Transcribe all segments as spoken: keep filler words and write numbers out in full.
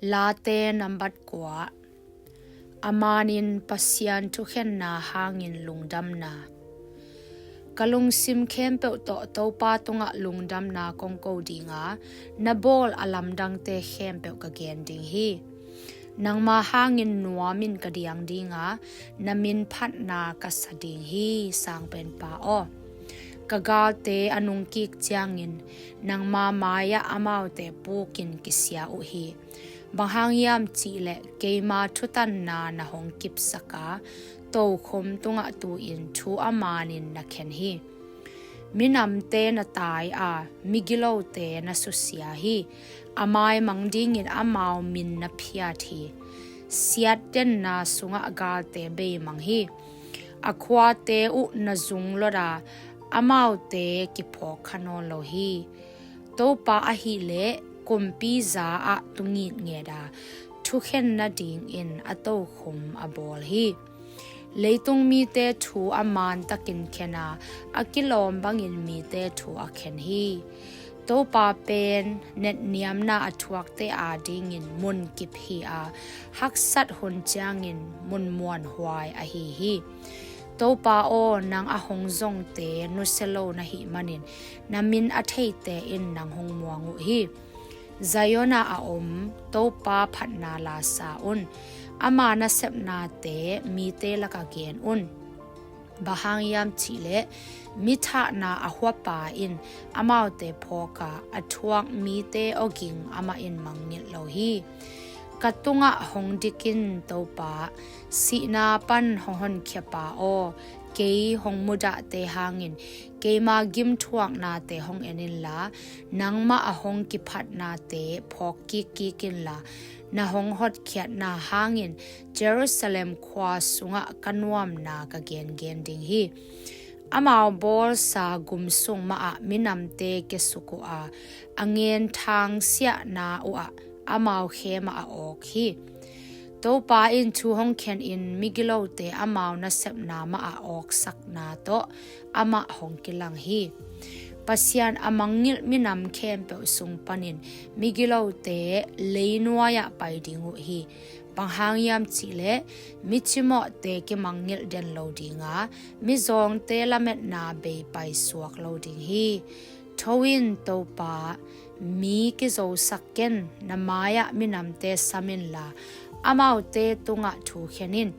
Late nambat kua. A manin Pasian thukhenna hangin lungdamna. Ka lungsim khempeuh tawh Topa tungah lungdamna kong ko dinga, na bawl a lamdangte khempeuh ka gen ding hi. Nangma hangin nuamin ka diang dinga, na min phatna ka sa ding hi. Sangpenpa aw, ka galte a nungkik ciangin nangma mai-ah amaute pukin kisia uh hi. Bang hang hiam cihleh keima thutanna na hong kipsaka, tokhom tungah tu-in thu a manin na khen hi. Minamte na tai a, migilote na susia hi. A maimang dingin amau min na phiat hi. Siatdenna sungah galte beimang hi. A khuate uh na zunglot a, amaute kiphawk kha nawn lo hi. Topa ahileh kumpi za-ah tungitnget a, thukhen nadingin a tokhom a bawl hi. Leitung mite thu a mantakin khen a, a kilawm bangin mite thu a khen hi. Topa pen netniamna a thuakte adingin munkip hi a, haksat hun ciangin mun muanhuai ahi hi. Topa aw, nang a hong zongte nusia lo na hih manin, na min a theite in nang hong muang uh hi. Zion-ah a om Topa phatna la sa un. Ama nasepnate mite lakah gen un. Bang hang hiam cihleh mithahna a huapa in amaute phawk a, a thuak mite awging amah in mangngilh lo hi. Ka tungah hong dik in, Topa, sihna pan hong honkhia pa aw, kei hong mudahte hangin keima gimthuaknate hong en inla, nangmah a hong kiphatnate phawk kikkik inla, na hong hotkhiatna hangin Jerusalem khua sungah ka nuamna ka gengen ding hi. Amau bawlsa gum sung mahah minamte kiasuk uh a, a ngenthang siahna uhah amau khe mah a awk hi. Topa in thu hong khenin migilote amau nasepna mah a awksakna tawh amah hong kilang hi. Pasian a mangngilh minam khempeuh sung panin migilote leinuai-ah pai ding uh hi. Bang hang hiam cihleh micimawhte kimangngilh den lo dinga, mizawngte lametna bei paisuak lo ding hi. Tho in, Topa, mi kizosak ken, na mai-ah minamte sam inla, amaute tungah thu khen in.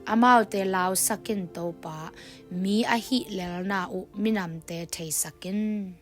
Amaute lausak in, Topa, mi a hihlelna uh minamte theisak in.